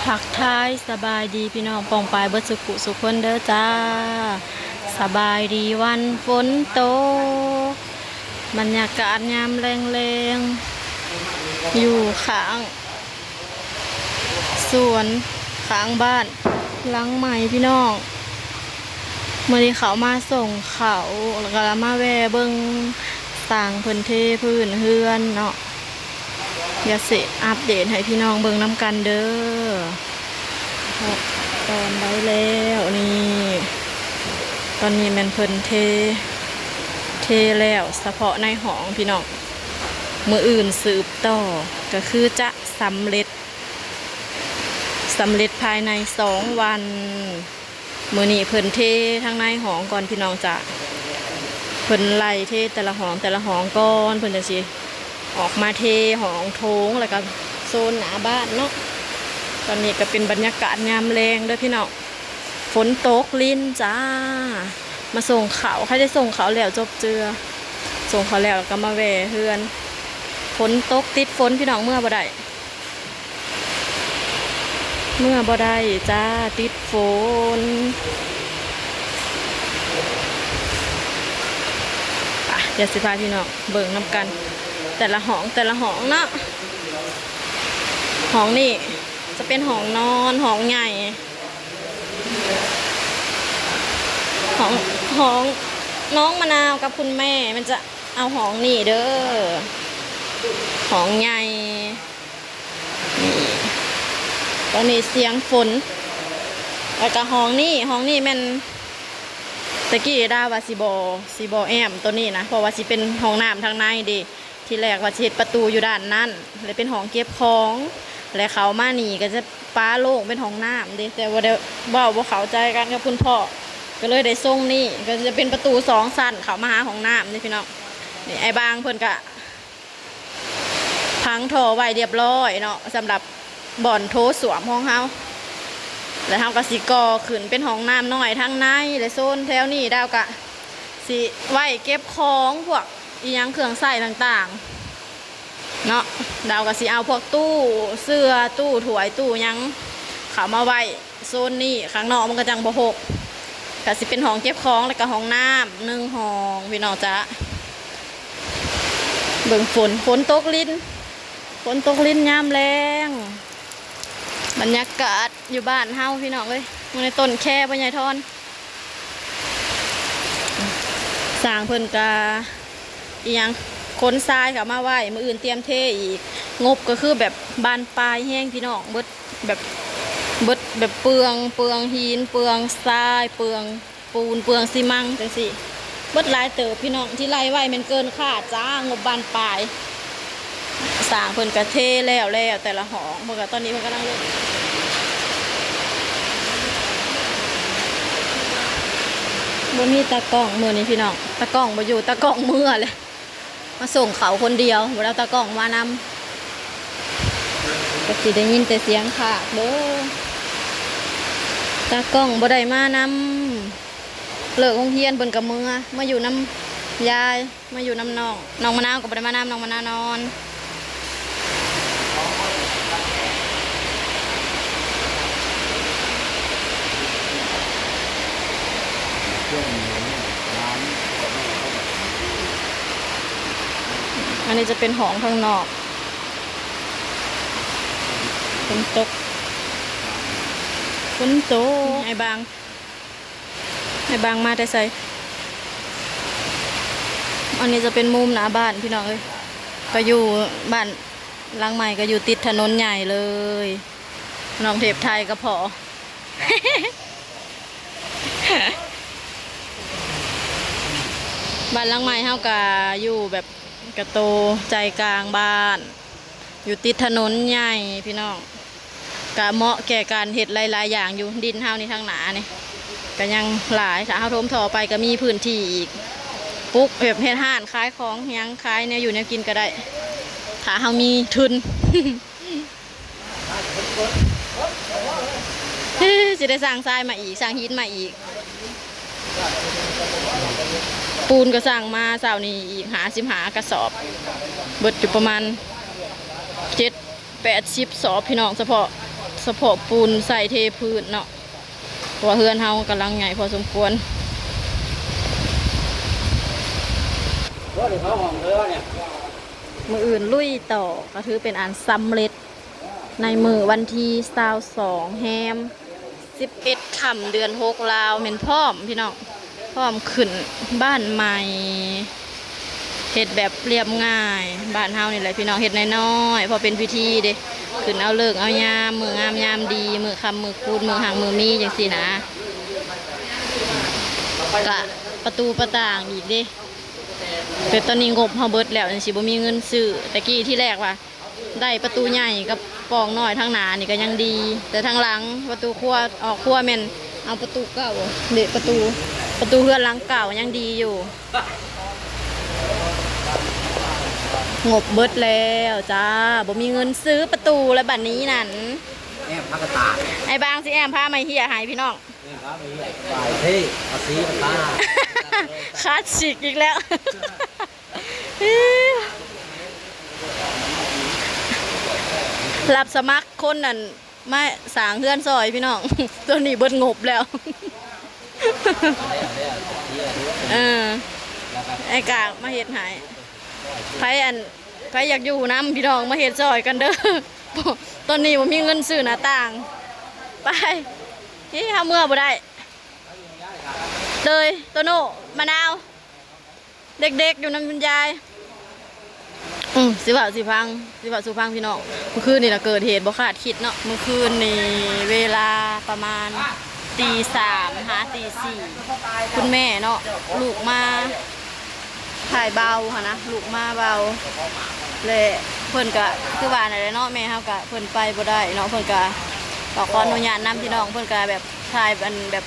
ທັກທາຍສະບາຍດີພີ່ນ້ອງປ້ອງປາຍເບິດສຸຂູສຸຄົນເດີຈ້າ. ສະບາຍດີວັນຝົນຕົກ, ບັນຍາກາດຍາມແລງໆ ຢູ່ຂ້າງສວນ ຂ້າງບ້ານຫຼັງໃໝ່ພີ່ນ້ອງ. ມື້ນີ້ເຂົ້າມາສົ່ງເຂົ້າ ແລ້ວກໍມາແວ່ເບິ່ງຊ່າງເພິ່ນເທພື້ນເຮືອນເນາະ. ດຽວຊິອັບເດດໃຫ້ພີ່ນ້ອງເບິ່ງນຳກັນເດີ ຕອນໃດແລ້ວນີ້. ຕອນນີ້ແມ່ນເພິ່ນເທ ເທແລ້ວສະເພາະໃນຫ້ອງພີ່ນ້ອງ. ມື້ອື່ນສືບຕໍ່ ກໍຄືຈະສຳເລັດ ສຳເລັດພາຍໃນສອງວັນ. ມື້ນີ້ເພິ່ນເທທາງໃນຫ້ອງກ່ອນພີ່ນ້ອງຈ້າ. ເພິ່ນໄລ່ເທແຕ່ລະຫ້ອງ ແຕ່ລະຫ້ອງກ່ອນ ເພິ່ນຈັ່ງຊິອອກມາເທຫ້ອງໂຖງ ແລ້ວກໍໂຊນໜ້າບ້ານເນາະ. ຕອນນີ້ກໍເປັນບັນຍາກາດຍາມແລງເດີພີ່ນ້ອງ. ຝົນຕົກລິນຈ້າ. ມາສົ່ງເຂົ້າ ໃຄ່ໄດ້ສົ່ງເຂົ້າແລ້ວຈົບເຈືອ. ສົ່ງເຂົ້າແລ້ວ ແລ້ວກໍມາແວ່ເຮືອນ. ຝົນຕົກ ຕິດຝົນພີ່ນ້ອງ ເມືອບໍ່ໄດ້. ເມືອບໍ່ໄດ້ຈ້າ ຕິດຝົນ. ໄປ ດຽວຊິພາພີ່ນ້ອງເບິ່ງນຳກັນ ແຕ່ລະຫ້ອງ ແຕ່ລະຫ້ອງເນາະ. ຫ້ອງນີ້ຈະເປັນຫ້ອງນອນ ຫ້ອງໃຫຍ່. ຫ້ອງ ຫ້ອງນ້ອງມະນາວກັບຄຸນແມ່ ມັນຈະເອົາຫ້ອງນີ້ເດີ ຫ້ອງໃຫຍ່. ນີ້ ຕອນນີ້ສຽງຝົນ. ແລ້ວກະຫ້ອງນີ້ ຫ້ອງນີ້ແມ່ນ ແຕ່ກີ້ດາວ່າຊິບໍ່ ຊິບໍ່ແອ້ມໂຕນີ້ນະ ເພາະວ່າຊິເປັນຫ້ອງນ້ຳທາງໃນເດ້. ທີແລກວ່າຊິເຮັດປະຕູຢູ່ດ້ານນັ້ນ ແລະເປັນຫ້ອງເກັບຂອງ ແລະເຂົ້າມານີ້ກໍຈະປະໂລ່ງເປັນຫ້ອງນ້ຳເດ້. ແຕ່ວ່າໄດ້ເວົ້າບໍ່ເຂົ້າໃຈກັນກັບຄຸນພໍ່ ກໍເລີຍໄດ້ຊົງນີ້ ກໍຈະເປັນປະຕູສອງຊັ້ນເຂົ້າມາຫາຫ້ອງນ້ຳເດ້ພີ່ນ້ອງ. ນີ້ ອ້າຍບາງເພິ່ນກະ ຝັງທໍ່ໄວ້ລຽບລ້ອຍເນາະ ສຳລັບບ່ອນໂຖສ້ວມຂອງເຮົາ. ແລ້ວເຮົາກໍຊິກໍ່ຂຶ້ນເປັນຫ້ອງນ້ຳນ້ອຍທາງໃນ ແລະໂຊນແຖວນີ້ດາວກະຊິໄວ້ເກັບຂອງ ພວກອີ່ຫຍັງເຄື່ອງໃຊ້ຕ່າງໆເນາະ. ດາວກະຊິເອົາພວກຕູ້ເສື້ອ ຕູ້ຖ້ວຍ ຕູ້ຫຍັງເຂົ້າມາໄວ້ ໂຊນນີ້ ຂ້າງນອກມັນກໍຈັ່ງບໍ່ຮົກ. ກະຊິເປັນຫ້ອງເກັບຂອງ ແລ້ວກະຫ້ອງນ້ຳໜຶ່ງຫ້ອງ ພີ່ນ້ອງຈ໋າ. ເບິ່ງຝົນ ຝົນຕົກລິນ ຝົນຕົກລິນຍາມແລງ. ບັນຍາກາດຢູ່ບ້ານເຮົາພີ່ນ້ອງເອີຍ ຢູ່ໃນຕົ້ນແຄພໍ່ໃຫຍ່ທອນ. ຊ່າງເພິ່ນກະ ອີ່ຫຍັງ ຂົນຊາຍເຂົ້າມາໄວ້ ມື້ອື່ນຕຽມເທອີກ. ງົບກໍຄືແບບບານປາຍແຮງພີ່ນ້ອງ ເບິດ ແບບ ເບິດແບບເປືອງ ເປືອງຫີນ ເປືອງຊາຍ ເປືອງປູນ ເປືອງຊີມັງຈັ່ງຊີ້ ເບິດຫຼາຍເຕີບພີ່ນ້ອງ. ທີ່ໄລ່ໄວ້ແມ່ນເກີນຄາດຈ້າ ງົບບານປາຍ. ຊ່າງເພິ່ນກະເທແລ້ວແລ້ວ ແຕ່ລະຫ້ອງ ເພິ່ນກະ ຕອນນີ້ເພິ່ນກຳລັງລົງ. ບໍ່ມີຕາກ້ອງມື້ນີ້ພີ່ນ້ອງ ຕາກ້ອງບໍ່ຢູ່ ຕາກ້ອງເມືອແລ້ວ. ມາສົ່ງເຂົ້າຄົນດຽວ ບໍ່ໄດ້ເອົາຕາກ້ອງມານຳ ກໍຊິໄດ້ຍິນແຕ່ສຽງພາກເດີ. ຕາກ້ອງບໍ່ໄດ້ມານຳ ເລີກໂຮງຮຽນເພິ່ນກໍເມືອ ມາຢູ່ນຳຍາຍ ມາຢູ່ນຳນ້ອງ. ນ້ອງມະນາວກໍບໍ່ໄດ້ມານຳ ນ້ອງມະນາວນອນ. ອັນນີ້ຈະເປັນຫ້ອງຂ້າງນອກ. ຝົນຕົກ ຝົນຕົກ. ອ້າຍບາງ ອ້າຍບາງມາແຕ່ໃສ? ອັນນີ້ຈະເປັນມຸມໜ້າບ້ານພີ່ນ້ອງເອີຍ ກໍຢູ່ບ້ານ ຫຼັງໃໝ່ກໍຢູ່ຕິດຖະໜົນໃຫຍ່ເລີຍ ນ້ອງເທບໄທກັບພໍ່. ບ້ານຫຼັງໃໝ່ເຮົາກໍຢູ່ແບບກະໂຕໃຈກາງບ້ານ ຢູ່ຕິດຖະໜົນໃຫຍ່ພີ່ນ້ອງ ກະເໝາະແກ່ການເຮັດຫຼາຍໆຢ່າງຢູ່. ດິນເຮົານີ້ທາງໜ້ານີ້ກະຍັງຫຼາຍ ຖ້າເຮົາຖົມທໍ່ໄປກະມີພື້ນທີ່ອີກ ປຸກແບບເຮັດຮ້ານຂາຍຂອງຫຍັງ ຂາຍແນວຢູ່ແນວກິນກະໄດ້ ຖ້າເຮົາມີທຶນ. ຊິໄດ້ສັ່ງຊາຍມາອີກ ສັ່ງຫີນມາອີກ. ປູນກໍສັ່ງມາເຊົ້ານີ້ອີກຫ້າສິບຫ້າກະສອບ ເບິດຢູ່ປະມານເຈັດແປດສິບສອບພີ່ນ້ອງ ສະເພາະ ສະເພາະປູນໃສ່ເທພື້ນເນາະ ເພາະວ່າເຮືອນເຮົາກຳລັງໃຫຍ່ພໍສົມຄວນ. ມື້ອື່ນລຸຍຕໍ່ ກໍຖືເປັນອັນສຳເລັດ ໃນມື້ວັນທີຊາວສອງ ແຮມສິບເອັດຄ່ຳ ເດືອນຫົກ ລາວ ແມ່ນພ້ອມພີ່ນ້ອງ ພ້ອມຂຶ້ນບ້ານໃໝ່. ເຮັດແບບລຽບງ່າຍ ບ້ານເຮົານີ້ແຫຼະພີ່ນ້ອງ ເຮັດນ້ອຍໆ ພໍເປັນພິທີເດ້ ຂຶ້ນເອົາເລີກເອົາຍາມ ມື້ງາມຍາມດີ ມື້ຄ່ຳມື້ຄູນ ມື້ຮັ່ງມື້ມີ ຈັ່ງຊີ້ນະ. ກະປະຕູປະຕ່າງອີກເດ້ ແຕ່ຕອນນີ້ງົບເຮົາເບິດແລ້ວ ຈັ່ງຊີ້ບໍ່ມີເງິນຊື້. ແຕ່ກີ້ທີແລກວ່າ ໄດ້ປະຕູໃຫຍ່ກັບປ່ອງນ້ອຍທາງໜ້ານີ້ກໍຍັງດີ ແຕ່ທາງຫຼັງປະຕູຄົວ ອອກຄົວແມ່ນເອົາປະຕູເກົ່າເດ ປະຕູ ປະຕູເຮືອນຫຼັງເກົ່າຍັງດີຢູ່. ງົບເບິດແລ້ວຈ້າ ບໍ່ມີເງິນຊື້ປະຕູແລ້ວບັດນີ້ນັ້ນ. ແອ້ມພາກະຕາ ໄອ້ບາງຊິແອ້ມພາໄມ້ເຫ້ຍໃຫ້ພີ່ນ້ອງ ແອ້ມພາໄມ້ເຫ້ຍ ບາຍເທ່ ພາສີມາຕາ ຄລາສສິກອີກແລ້ວ. ຮັບສະໝັກຄົນນັ້ນມາສ້າງເຮືອນຊ່ອຍພີ່ນ້ອງ ຕອນນີ້ເບິດງົບແລ້ວ. ເອີ ໄອ້ກາກມາເຮັດໃຫ້ ໃຜອັນ ໃຜຢາກຢູ່ນຳພີ່ນ້ອງ ມາເຮັດຊ່ອຍກັນເດີ. ຕອນນີ້ບໍ່ມີເງິນຊື້ໜ້າຕ່າງ ໄປ ເອີ ເຮົາເມືອບໍ່ໄດ້ເລີຍ. ໂຕໂນ່ ມະນາວ ເດັກໆ ຢູ່ນຳຄຸນຍາຍ. ອືມ ຊິເວົ້າສູ່ຟັງ ຊິເວົ້າສູ່ຟັງພີ່ນ້ອງ ມື້ຄືນນີ້ລະເກີດເຫດບໍ່ຄາດຄິດເນາະ. ມື້ຄືນນີ້ເວລາປະມານຕີສາມຫາຕີສີ່ ຄຸນແມ່ເນາະ ລູກມາຖ່າຍເບົາຫັ້ນນະ ລູກມາເບົາ ແລະ ເພິ່ນກະຄືວ່ານັ້ນແຫຼະເນາະ ແມ່ເຮົາກະເພິ່ນໄປບໍ່ໄດ້ເນາະ ເພິ່ນກະ ກໍຂໍອະນຸຍາດນຳພີ່ນ້ອງ ເພິ່ນກະແບບຖ່າຍອັນແບບ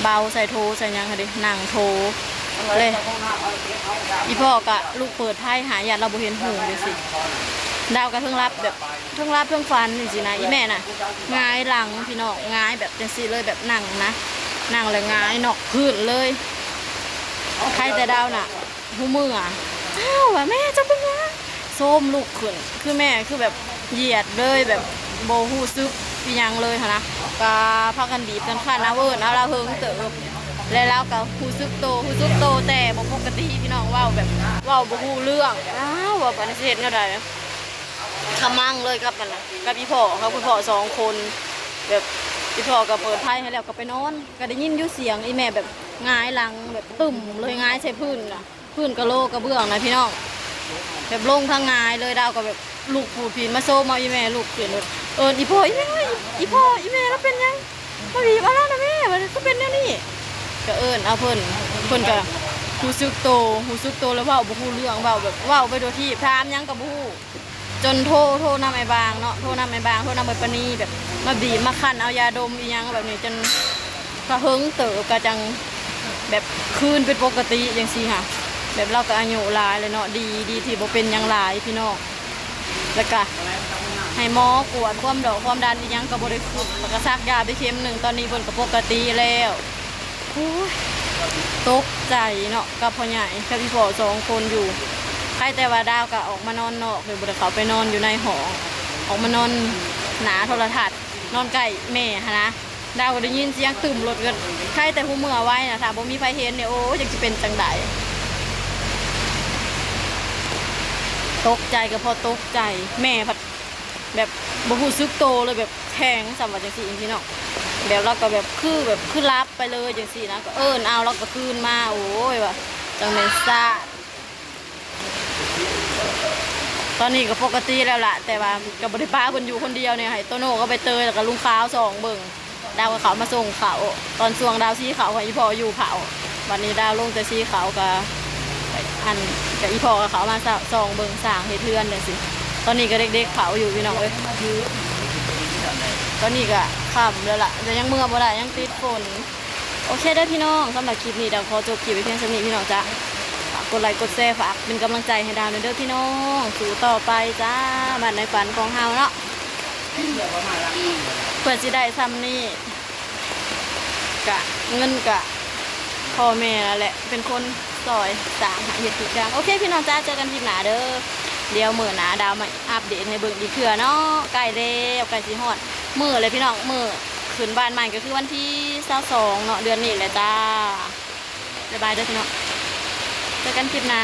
ເບົາໃສ່ໂທໃສ່ຫຍັງຫັ້ນເດ ນັ່ງໂທເລີຍ. ອີ່ພໍ່ກະລຸກເປີດໄຟຫາ ຢ້ານລາວບໍ່ເຫັນຫຸ່ງຈັ່ງຊີ້. ດາວກະເທິງຫຼັບແບບ ເທິງຫຼັບເທິງຝັນຈັ່ງຊີ້ນະ. ອີ່ແມ່ນະ ຫງາຍຫຼັງພີ່ນ້ອງ ຫງາຍແບບຈັ່ງຊີ້ເລີຍ ແບບນັ່ງນະ ນັ່ງແລ້ວຫງາຍນອກພື້ນເລີຍ. ໄຄແຕ່ດາວນະ ຮູ້ເມື່ອ ອ້າວ ວ່າແມ່ເຈົ້າເປັນຫຍັງ ໂຊມລຸກຂຶ້ນ ຄືແມ່ຄືແບບຢຽດເລີຍ ແບບບໍ່ຮູ້ສຶກອີ່ຫຍັງເລີຍຫັ້ນນະ. ກະພາກັນບີບກັນຄັນເອົາ ເອີ້ນເອົາລາວເຫິງເຕີບ ແລະລາວກະຮູ້ສຶກໂຕ ຮູ້ສຶກໂຕແຕ່ບໍ່ປົກກະຕິພີ່ນ້ອງ ເວົ້າແບບເວົ້າບໍ່ຮູ້ເລື່ອງ. ອ້າວ ວ່າບາດນີ້ຊິເຮັດແນວໃດ ຂະມັງເລີຍກັບອັນນັ້ນ ກັບອີ່ພໍ່ເຮົາ ຄືພໍ່ສອງຄົນ ແບບອີ່ພໍ່ກະເປີດໄຟໃຫ້ແລ້ວກະໄປນອນ ກະໄດ້ຍິນຢູ່ສຽງອີ່ແມ່ແບບຫງາຍຫຼັງແບບຕຶ້ມເລີຍ ຫງາຍໃສ່ພື້ນນະ. ພື້ນກະໂຫຼກະເບື້ອງນະພີ່ນ້ອງ ແບບລົງທາງຫງາຍເລີຍ. ດາວກະແບບລຸກພູດພີນມາໂຊມເອົາອີ່ແມ່ລຸກຂຶ້ນ ເອີ້ນອີ່ພໍ່ອີ່ແມ່ ອີ່ພໍ່ອີ່ແມ່ລາວເປັນຫຍັງ ມາບີບເອົາລາວນະແມ່ ວ່າຄືເປັນແນວນີ້. ກະເອີ້ນເອົາເພິ່ນ ເພິ່ນກະຮູ້ສຶກໂຕ ຮູ້ສຶກໂຕແລ້ວເວົ້າບໍ່ຮູ້ເລື່ອງ ເວົ້າແບບເວົ້າໄປໂດຍທີ່ຖາມຫຍັງກະບໍ່ຮູ້. ຈົນໂທ ໂທນຳອ້າຍບາງເນາະ ໂທນຳອ້າຍບາງ ໂທນຳເອື້ອຍປານີ ແບບມາບີບມາຄັນເອົາຢາດົມອີ່ຫຍັງແບບນີ້ ຈົນກະເຫິງເຕີບກະຈັ່ງແບບຄືນເປັນປົກກະຕິຈັ່ງຊີ້ຫະ. ແບບລາວກະອາຍຸຫຼາຍແລ້ວເນາະ ດີ ດີທີ່ບໍ່ເປັນຫຍັງຫຼາຍພີ່ນ້ອງ. ແລ້ວກະໃຫ້ໝໍກວດຄວາມດອກຄວາມດັນອີ່ຫຍັງກະບໍ່ໄດ້ຂຶ້ນ ແລ້ວກະສັກຢາໄປເຂັມໜຶ່ງ ຕອນນີ້ເພິ່ນກະປົກກະຕິແລ້ວ. ໂອ້ຍ ຕົກໃຈເນາະ ກັບພໍ່ໃຫຍ່ກັບອີ່ພໍ່ສອງຄົນຢູ່. ໃຄແຕ່ວ່າດາວກະອອກມານອນນອກເລີຍ ບໍ່ໄດ້ເຂົ້າໄປນອນຢູ່ໃນຫ້ອງ ອອກມານອນໜ້າໂທລະທັດ ນອນໃກ້ແມ່ຫັ້ນນະ. ດາວກະໄດ້ຍິນສຽງຕຶ້ມລົດ ກະໃຄແຕ່ຮູ້ເມື່ອໄວນະ ຖ້າບໍ່ມີໃຜເຫັນນີ້ ໂອ້ຍ ຈັກຊິເປັນຈັ່ງໃດ. ຕົກໃຈກະພໍຕົກໃຈ ແມ່ພັດ ແບບບໍ່ຮູ້ສຶກໂຕເລີຍ ແບບແຂງສ່ຳວ່າຈັ່ງຊີ້ພີ່ນ້ອງ. ແບບລາວກະແບບຄືແບບຄືຫຼັບໄປເລີຍຈັ່ງຊີ້ນະ ກະເອີ້ນເອົາລາວກະຄືນມາ. ໂອ້ຍ ວ່າຈັ່ງແມ່ນຊາດ. ຕອນນີ້ກະປົກກະຕິແລ້ວລະ ແຕ່ວ່າກະບໍ່ໄດ້ປະເພິ່ນຢູ່ຄົນດຽວນີ້ ໃຫ້ໂຕໂນ່ກັບໃບເຕີຍ ແລ້ວກະລຸງຂາວສ່ອງເບິ່ງ. ດາວກະເຂົ້າມາສົ່ງເຂົ້າ ຕອນຊ່ວງດາວສີເຂົ້າ ໃຫ້ອີ່ພໍ່ຢູ່ເຂົ້າ. ບາດນີ້ດາວລົງແຕ່ສີເຂົ້າ ກະ ອັນ ກະອີ່ພໍ່ກະເຂົ້າມາສ່ອງເບິ່ງສ້າງເຮັດເຮືອນຈັ່ງຊີ້. ຕອນນີ້ກະເດັກໆເຂົ້າຢູ່ພີ່ນ້ອງເອີຍ ຕອນນີ້ກະຄ່ຳແລ້ວລະ ແຕ່ຍັງເມືອບໍ່ໄດ້ ຍັງຕິດຝົນ. ໂອເຄເດີພີ່ນ້ອງ ສຳລັບຄລິບນີ້ດາວຂໍຈົບຄລິບໄວ້ພຽງສ່ຳນີ້ພີ່ນ້ອງຈ໋າ. ຝາກກົດໄລກົດແຊ ຝາກເປັນກຳລັງໃຈໃຫ້ດາວແດ່ເດີພີ່ນ້ອງ ສູ້ຕໍ່ໄປຈ້າ ບ້ານໃນຝັນຂອງເຮົາເນາະ. ເພື່ອຊິໄດ້ສ່ຳນີ້ ກະເງິນກະພໍ່ແມ່ແຫຼະເປັນຄົນຊ່ອຍສ້າງໃຫ້ເຮັດທຸກຢ່າງ. ໂອເຄພີ່ນ້ອງຈ໋າ ເຈີກັນຄລິບໜ້າເດີ. ດຽວມື້ໜ້າດາວມາອັບເດດໃຫ້ເບິ່ງອີກເທື່ອເນາະ. ໃກ້ແລ້ວ ໃກ້ຊິຮອດ ມື້ແຫຼະພີ່ນ້ອງ ມື້ຂຶ້ນບ້ານໃໝ່ກໍຄືວັນທີຊາວສອງເນາະ ເດືອນນີ້ແຫຼະຈ້າ. ບາຍບາຍເດີພີ່ນ້ອງ ເຈີກັນຄລິບໜ້າ.